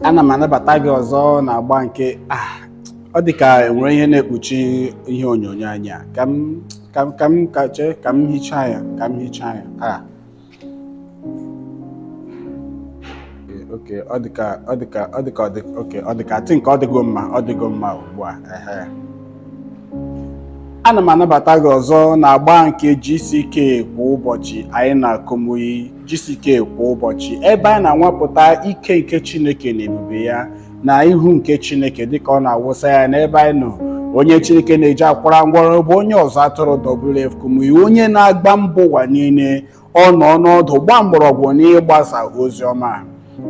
Ana m anabata gị ọzọ na agba nke ọ dị ka enwere ihe na-ekpuchi ihe onyonyo anyị a. Ka m ka m ka m ka chee ka m hichaa ya, ka m hichaa ya. Okay, ọ dị ka ọ dị ka ọ dị ka ọ dị okay, ọ dị ka I think ọ dịgo mma, ọ dịgo mma ugbu a. Ehe. Ana m anabata gị ọzọ na agba nke GCK kwa ụbọchị. Anyị na Kumuyi GCK kwa ụbọchị, ebe anyị na-anwapụta ike nke Chineke na ebube ya na ihu nke Chineke dịka ọ na-awụsa ya n'ebe anyị nọ. Onye Chineke na-eji akwara ngwọrọ bụ onye ọzọ atụrụ WF Kumuyi, onye na-agba mbọ ụwa niile. Ọ nọ n'ọdụ gbaa mgbọrọgwụ n'ịgbasa ozi ọma.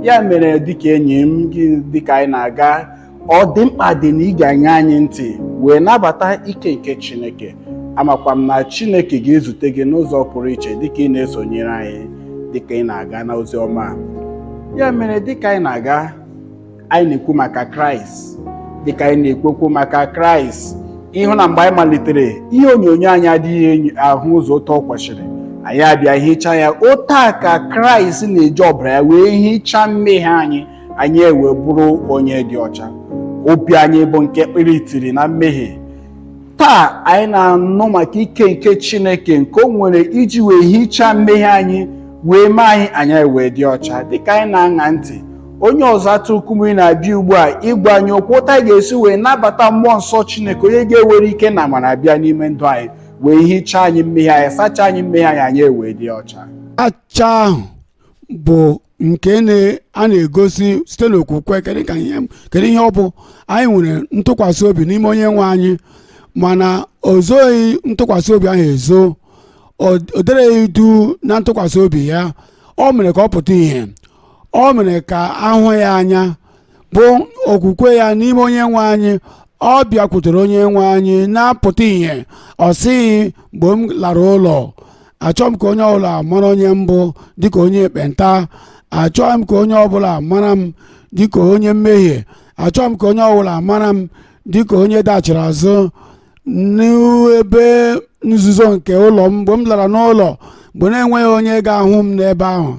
Ya mere, dịka enyi m gị, dịka anyị na-aga, ọ dị mkpa dị na ị ga-aṅa anyị ntị wee nabata ike nke Chineke. Amakwa m na Chineke ga-ezute gị n'ụzọ pụrụ iche dịka ị na-esonyere anyị, dịka ị na-aga n'ozi ọma. Ya mere, dịka anyị na-aga, anyị na-ekwu maka Kraịst. Dịka anyị na-ekwekwu maka Kraịst, ịhụ na mgbe anyị malitere ihe onyonyo anyị adịghị ahụ ụzọ otu ọ kwesịrị, anyị abịa hichaa ya. Otu a ka Kraịst na-eji ọbara ya wee hichaa mmehie anyị, anyị ewee bụrụ onye dị ọcha. Obi anyị bụ nke kpịrịtiri na mmehie. Taa anyị na-anụ maka ike nke Chineke nke o nwere iji wee hichaa mmehie anyị, wee mee anyị, anyị wee dị ọcha. Dịka anyị na-aṅa ntị, onye ọzọ atụrụ Kumuyi na-abịa ugbu a ịgwa anyị okwu otu anyị ga-esi wee nabata mmụọ nsọ Chineke, onye ga-ewere ike na amara bịa n'ime ndụ anyị, wee hichaa anyị mmehie anyị, sachaa anyị mmehie anyị, anyị ewee dị ọcha. Acha ahụ bụ nke a na-egosi site n'okwukwe. Kedu ihe ọ bụ? Anyị nwere ntụkwasị obi n'ime onye nwe anyị, mana o zoghị ntụkwasị obi ahụ ezo. O dereghị du na ntụkwasị obi ya. O mere ka ọ pụta ìhè, o mere ka ahụ ya anya, bụ okwukwe ya n'ime onye nwe anyị. Ọ bịakwutere onye nwe anyị na-apụta ìhè. Ọ sịghị, "Mgbe m lara ụlọ, achọghị m ka onye ọbụla mara onye mbụ dịka onye ekpenta. Achọghị m ka onye ọbụla mara m dịka onye mmehie. Achọghị m ka onye ọbụla mara m dịka onye dachiri azụ n'ebe nzuzo nke ụlọ m. Mgbe m lara n'ụlọ, mgbe na-enweghị onye ga-ahụ m n'ebe ahụ,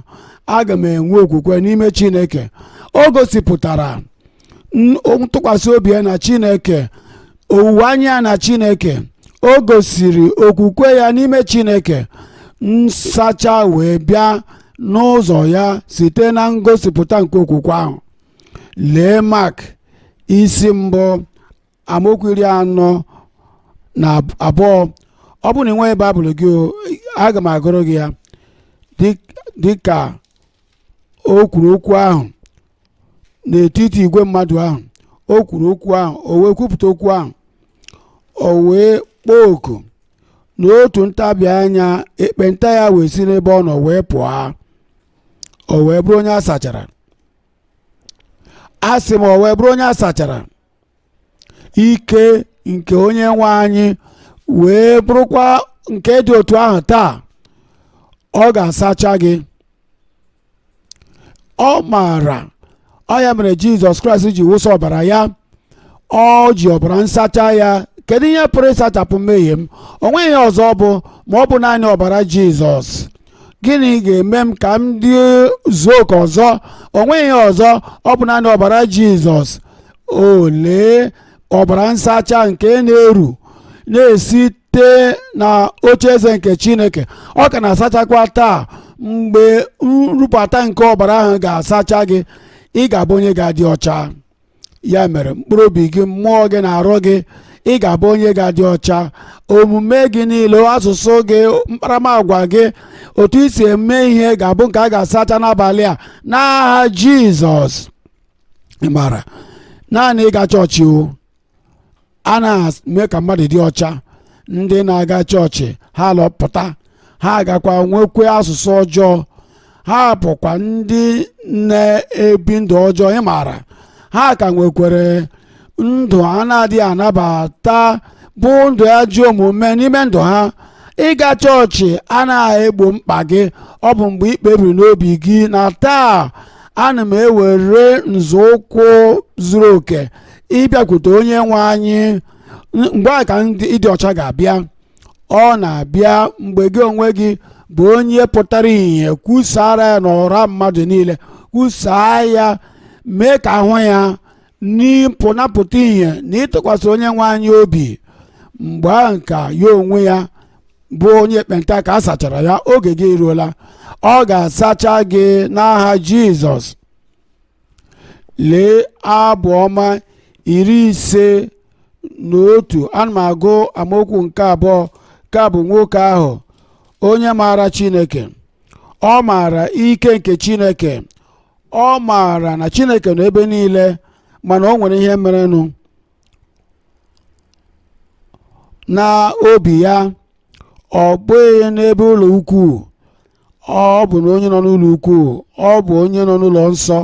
aga m enwe okwukwe n'ime Chineke." O gosipụtara ntụkwasị obi ya na Chineke, owuwe anya ya na Chineke. O gosiri okwukwe ya n'ime Chineke. Nsacha wee bịa n'ụzọ ya site na ngosipụta nke okwukwe ahụ. Lee Mak isi 1, amaokwu 42. Ọ bụrụ na ị nweghị Baịbụl gị o, aga m agụrụ gị ya. Dịka o kwuru okwu ahụ n'etiti igwe mmadụ ahụ, o kwuru okwu ahụ, o wee kwupụta okwu ahụ, o wee kpọọ oku. N'otu ntabi anya, ekpenta ya wee si n'ebe ọ nọ wee pụọ, o wee bụrụ onye a sachara. A sị m, o wee bụrụ onye a sachara. Ike nke onye nwe anyị wee bụrụkwa nke dị otu ahụ taa. Ọ ga-asacha gị. Ọ maara ọ ya mere Jizọs Kraịst ji wụsa ọbara ya. Ọ ji ọbara nsacha ya. Kedu ihe pụrụ ịsachapụ mmehie m? O nweghị ihe ọzọ bụ ma ọ bụ naanị ọbara Jizọs. Gịnị ga-eme m ka m dị zuo oke ọzọ? O nweghị ihe ọzọ, ọ bụ naanị ọbara Jizọs. O lee ọbara nsacha nke na-eru na-esite na oche eze nke Chineke. Ọ ka na-asachakwa taa. Mgbe nrụpụta nke ọbara ahụ ga-asacha gị, ị ga-abụ onye ga-adị ọcha. Ya mere, mkpụrụ obi gị, mmụọ gị na arụ gị, ị ga-abụ onye ga-adị ọcha. Omume gị niile, asụsụ gị, mkparamagwa gị, otu i si eme ihe ga-abụ nke a ga-asacha n'abalị a n'aha Jizọs. Ị maara, naanị ịga chọọchị o a na-eme ka mmadụ dị ọcha. Ndị na-aga chọọchị, ha lọpụta, ha gakwa nwekwe asụsụ ọjọọ, ha bụkwa ndị na-ebi ndụ ọjọọ. Ị maara, ha ka nwekwere ndụ a na-adịghị anabata, bụ ndụ ajọ omume n'ime ndụ ha. Ịga chọọchị anaghị egbo mkpa gị. Ọ bụ mgbe ị kpebiri n'obi gị na taa ana m ewere nzọụkwụ zuru oke ịbịakwute onye nwe anyị, mgbe a ka ndị ịdị ọcha ga-abịa. Ọ na-abịa mgbe gị onwe gị bụ onye pụtara ìhè kwusara ya n'ọra mmadụ niile, kwusaa ya. Mee ka ahụ ya n'ịpụnapụta ihe na ịtụkwasị onye nwe anyị obi. Mgbe ahụ ka ya onwe ya bụ onye ekpenta ka a sachara ya. Oge gị eruola, ọ ga-asacha gị n'aha Jizọs. Lee Abụ Ọma 51, ana m agụ amaokwu nke 2. Ka bụ nwoke ahụ onye maara Chineke, ọ maara ike nke Chineke, ọ maara na Chineke nọ ebe niile, mana o nwere ihe merenụ na obi ya. Ọ bụghị n'ebe ụlọ ukwu, ọ bụ na onye nọ n'ụlọ ukwu, ọ bụ onye nọ n'ụlọ nsọ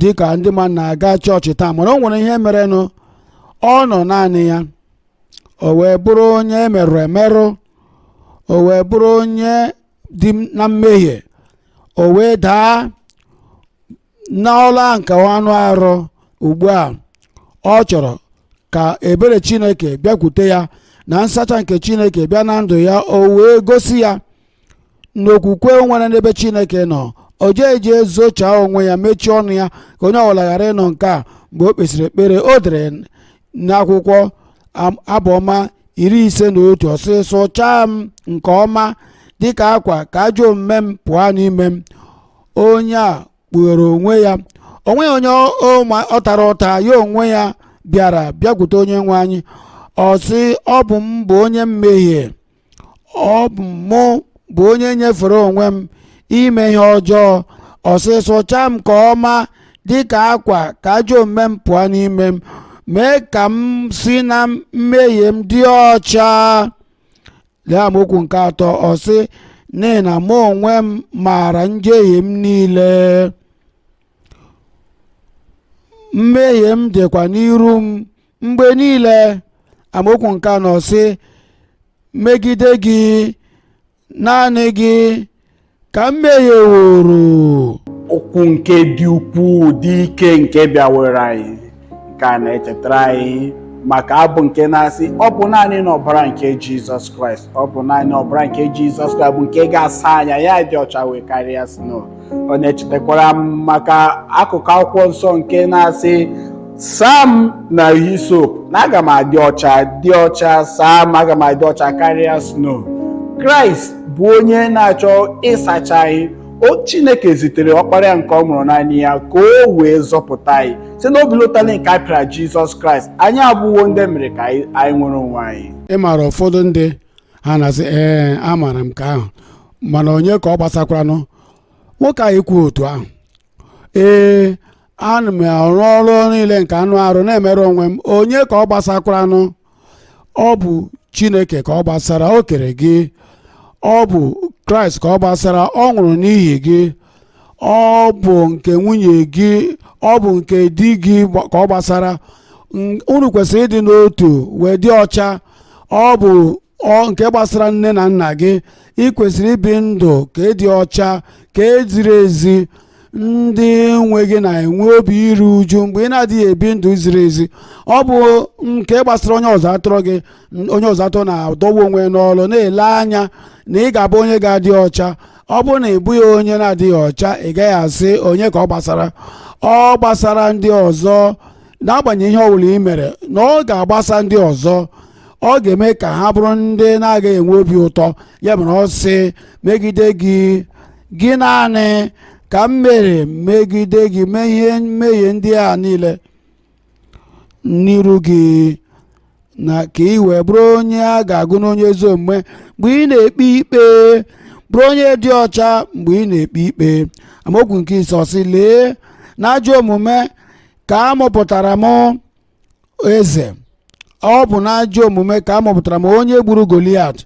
dịka ndị mmadụ na-aga chọọchị taa, mana o nwere ihe merenụ. Ọ nọ naanị ya, o wee bụrụ onye emerụrụ emerụ, o wee bụrụ onye dị na mmehie, o wee daa n'ọla nke anụ arụ. Ugbu a ọ chọrọ ka ebere Chineke bịakwute ya na nsacha nke Chineke bịa na ndụ ya. O wee gosi ya n'okwukwe o nwere n'ebe Chineke nọ. O jee jee zochaa onwe ya, mechie ọnụ ya ka onye ọbụla ghara ịnụ nke a. Mgbe o kpesịrị ekpere, o dere n'akwụkwọ Abụ Ọma 51, ọ sị, sụchaa m nke ọma dịka akwa, ka ajọ omume m pụọ n'ime m. Onye a kpughere onwe ya, onweghị onye ọ tara ụta, ya onwe ya bịara bịakwute onye nwe anyị. Ọ sị, ọ bụ m bụ onye mmehie, ọ bụ mụ bụ onye nyefere onwe m ime ihe ọjọọ. Ọ sị, sụchaa m nke ọma dịka akwa, ka ajọ omume m pụọ n'ime m, mee ka m si na mmehie m dị ọcha. Lee amaokwu nke 3, ọ sị, n'ihi na mụ onwe m maara njehie m niile, mmehie m dịkwa n'iru m mgbe niile. Amaokwu nke 4, ọ sị, megide gị, naanị gị, ka m mehieworo. Okwu nke dị ukwuu, dị ike, nke bịawere anyị, nke a na-echetara anyị maka abụ nke na-asị, ọ bụ naanị n'ọbara nke Jizọs Kraịst, ọ bụ naanị ọbara nke Jizọs Kraịst bụ nke ga-asa anya ya dị ọcha wee karịa snow. Ọ na-echetakwara m maka akụkụ akwụkwọ nsọ nke na-asị, saa m na hisop na aga m adị ọcha, dị ọcha, saa m, aga m adị ọcha karịa snow. Kraịst bụ onye na-achọ ịsacha anyị. O Chineke zitere ọkpara ya nke ọ mụrụ naanị ya ka o wee zọpụta anyị site n'obi lụtali nke a pịara Jizọs Kraịst. Anyị abụwo ndị mere ka anyị nwere onwe anyị. Ị maara ụfọdụ ndị ha na-asị, ee, amaara m nke ahụ, mana onye ka ọ gbasakwaranụ? Nwoke ahụ ekwu otu ahụ. Ee, ana m arụ ọrụ niile nke anụ arụ na-emerụ onwe m, onye ka ọ gbasakwaranụ? Ọ bụ Chineke ka ọ gbasara, o kere gị. Ọ bụ Kraịst ka ọ gbasara, ọ nwụrụ n'ihi gị. Ọ bụ nke nwunye gị, ọ bụ nke di gị ka ọ gbasara. Unu kwesịrị ịdị n'otu wee dị ọcha. Ọ bụ nke gbasara nne na nna gị. Ị kwesịrị ibi ndụ ka ịdị ọcha, ka eziri ezi. Ndị nwe gị na-enwe obi iru uju mgbe ị na-adịghị ebi ndụ ziri ezi. Ọ bụ nke gbasara onye ọzọ atụrụ gị. Onye ọzọ atụrụ na-adọwa onwe n'ọrụ na-ele anya na ị ga-abụ onye ga-adị ọcha. Ọ bụrụ na ị bụghị onye na-adịghị ọcha, ị gaghị asị onye ka ọ gbasara. Ọ gbasara ndị ọzọ, n'agbanyeghị ihe ọbụla ị mere, na ọ ga-agbasa ndị ọzọ. Ọ ga-eme ka ha bụrụ ndị na-agaghị enwe obi ụtọ. Ya mere ọ sị, megide gị, gị naanị ka m mere, megide gị, mee ihe mmehie ndị a niile n'iru gị, na ka ị wee bụrụ onye a ga-agụ n'onye ezi omume mgbe ị na-ekpe ikpe, bụrụ onye dị ọcha mgbe ị na-ekpe ikpe. Amaokwu nke 5, ọ sị, lee na ajọ omume ka a mụpụtara m eze, ọ bụ na ajọ omume ka a mụpụtara m onye gburu Goliat.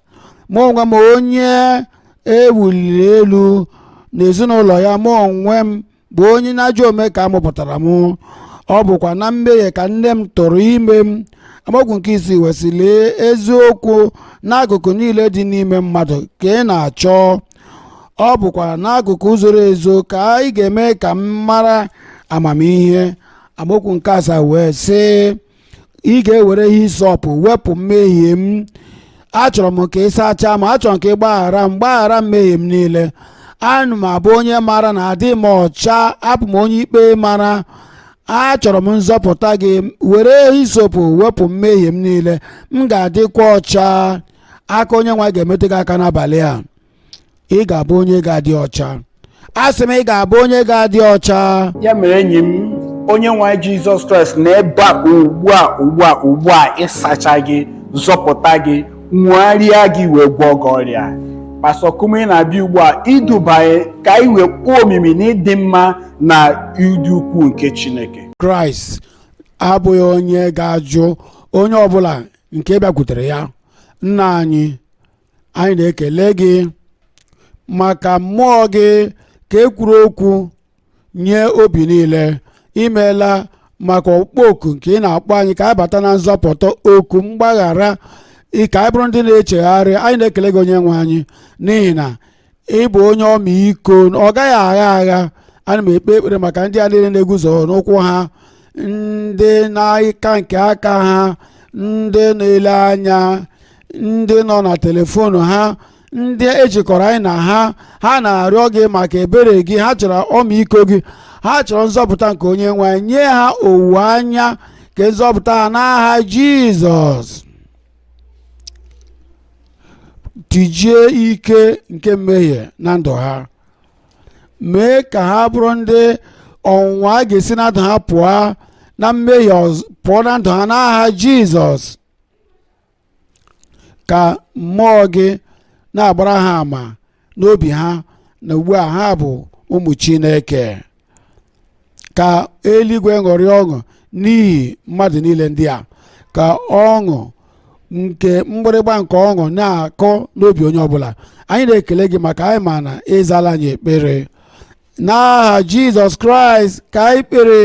Mụ onwe m onye ewuliri elu n'ezinụlọ ya, mụ onwe m bụ onye na ajọ omume ka a mụpụtara m, ọ bụkwa na mmehie ka nne m tụrụ ime m. Amaokwu nke 6 wee sị, lee eziokwu n'akụkụ niile dị n'ime mmadụ ka ị na-achọ, ọ bụkwa n'akụkụ zoro ezo ka ị ga-eme ka m mara amamihe. Amaokwu nke 7 wee sị, ị ga-ewere hisọp wepụ mmehie m. Achọrọ m ka ị sachaa m, achọrọ m ka ị gbaghara m, gbaghara mmehie m niile. Ana m abụ onye mara na adị m ọcha, abụ m onye ikpe mara. Achọrọ m nzọpụta gị. Were hisopụ wepụ mmehie m niile, m ga-adịkwa ọcha. Aka onye nwe ga-emetụ gị aka n'abalị a. Ị ga-abụ onye ga-adị ọcha. Asị m, ị ga-abụ onye ga-adị ọcha. Ya mere, enyi m, onye nwe anyị Jizọs Kraịst na-ebe a ugbu a, ugbu a, ugbu a, ịsacha gị, zọpụta gị, nwegharịa gị, wee gwọọ gị ọrịa. Pastọ Kumuyi na-abịa ugbu a idubanye ka anyị wee kpụọ omimi na ịdị mma na ịdị ukwuu nke Chineke. Kraịst abụghị onye ga-ajụ onye ọbụla nke bịakwutere ya. Nna anyị, anyị na-ekele gị maka mmụọ gị ka e kwuru okwu nye obi niile. Imeela maka ọkpụkpọ oku nke ị na-akpọ anyị ka anyị bata na nzọpụta, oku mgbaghara, ka anyị bụrụ ndị na-echegharị. Anyị na-ekele gị, onye nwe anyị, n'ihi na ị bụ onye ọmịiko, ọ gaghị agha agha. Ana m ekpe ekpere maka ndị a niile na-eguzo n'ụkwụ ha, ndị n'aka nke aka ha, ndị na-ele anya, ndị nọ na telefonu ha, ndị ejikọrọ anyị na ha. Ha na-arịọ gị maka ebere gị. Ha chọrọ ọmịiko gị, ha chọrọ nzọpụta nke onye nwe anyị. Nye ha owuwe anya nke nzọpụta ha n'aha Jizọs. Tijie ike nke mmehie na ndụ ha. Mee ka ha bụrụ ndị ọnwụnwa a ga-esi na ndụ ha pụọ, na mmehie pụọ na ndụ ha n'aha Jizọs. Ka mmụọ gị na-agbara ha ama n'obi ha na ugbu a ha bụ ụmụ Chineke. Ka eluigwe ṅụrịa ọṅụ n'ihi mmadụ niile ndị a. Ka ọṅụ nke mgbịrịgba nke ọṅụ na-akọ n'obi onye ọbụla. Anyị na-ekele gị maka anyị ma na ịzala anyị ekpere. N'aha Jizọs Kraịst ka anyị kpere.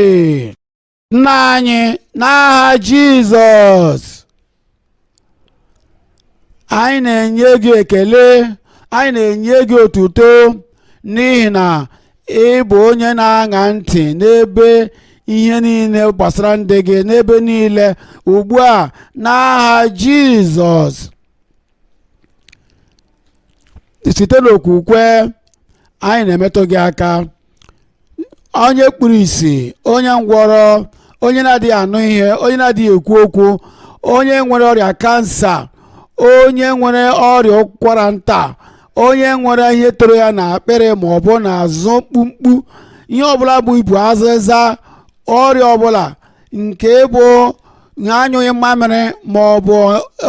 Nna anyị, n'aha Jizọs, anyị na-enye gị ekele, anyị na-enye gị otuto, n'ihi na ị bụ onye na-aṅa ntị n'ebe ihe niile gbasara ndị gị n'ebe niile. Ugbu a, n'aha Jizọs, site n'okwukwe anyị na-emetụ gị aka. Onye kpuru ìsì, onye ngwọrọ, onye na-adịghị anụ ihe, onye na-adịghị ekwu okwu, onye nwere ọrịa kansa, onye nwere ọrịa ụkwara nta, onye nwere ihe toro ya n'akpịrị ma ọ bụ n'azụ mkpumkpu, ihe ọbụla bụ ibu azịza, ọrịa ọbụla nke bụ anyụghị mmamịrị ma ọ bụ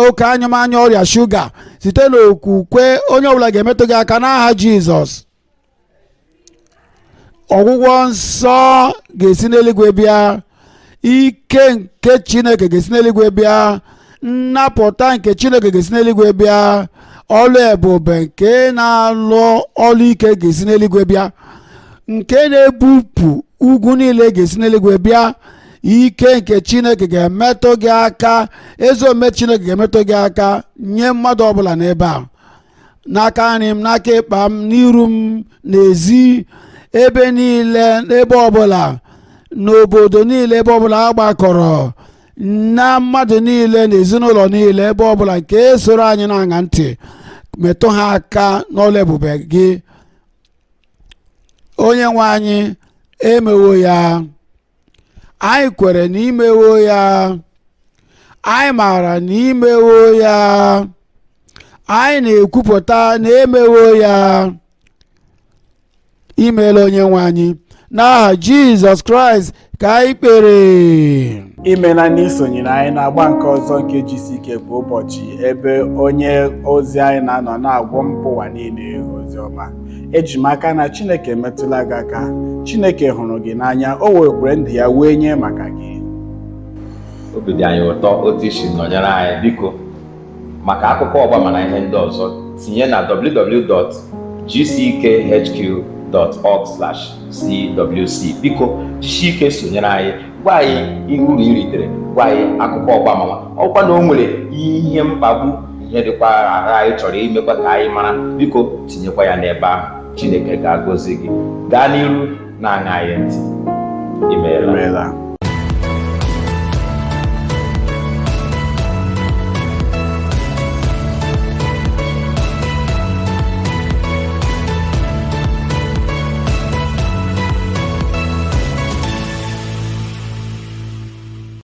oke anyụmanya, ọrịa shuga, site n'okwukwe onye ọbụla ga-emetụ gị aka n'aha Jizọs. Ọgwụgwọ nsọ ga-esi n'eluigwe bịa, ike nke Chineke ga-esi n'eluigwe bịa, nnapụta nke Chineke ga-esi n'eluigwe bịa, ọlụ ebube nke na-alụ ọlụ ike ga-esi n'eluigwe bịa, nke na-ebupụ ugwu niile ga-esi n'eluigwe bịa. Ike nke Chineke ga-emetụ gị aka, ezi omume Chineke ga-emetụ gị aka. Nye mmadụ ọbụla n'ebe a, n'aka nri m, n'aka ịkpa m, n'iru m, n'ezi, ebe niile, n'ebe ọbụla, n'obodo niile, ebe ọbụla a gbakọrọ na mmadụ niile na ezinụlọ niile, ebe ọbụla nke soro anyị na-aṅa ntị, metụ ha aka n'ọlụ ebube gị. Onye nwe anyị, emewo ya. Anyị kwere na imewo ya. Anyị maara na imewo ya. Anyị na-ekwupụta na emewo ya. Imeela, onye nwe anyị. N'aha Jizọs Kraịst ka anyị kpere. Imela n'isonyere anyị na-agba nke ọzọ nke GCK kwa ụbọchị, ebe onye ozi anyị na-anọ na-agwọ mba ụwa niile ozi ọma. Eji m aka na Chineke emetụla gị aka. Chineke hụrụ gị n'anya, o wekwere ndụ ya wee nye maka gị. Obi dị anyị ụtọ otu isi nọnyere anyị. Biko, maka akụkọ ọgba mana ihe ndị ọzọ, tinye na www.gckhq.org/cwc. Biko, jisie ike sonyere anyị. Gwa anyị ihe uru ị ritere, gwa anyị akụkọ ọgba mama ọkwa na o nwere ihe mkpagbu, ihe dịkwa ara anyị chọrọ imekwa ka anyị mara. Biko, tinyekwa ya n'ebe ahụ. Chineke ga-agọzi gị. Gaa n'iru na-aṅa anyị ntị. Imeela. Imeela.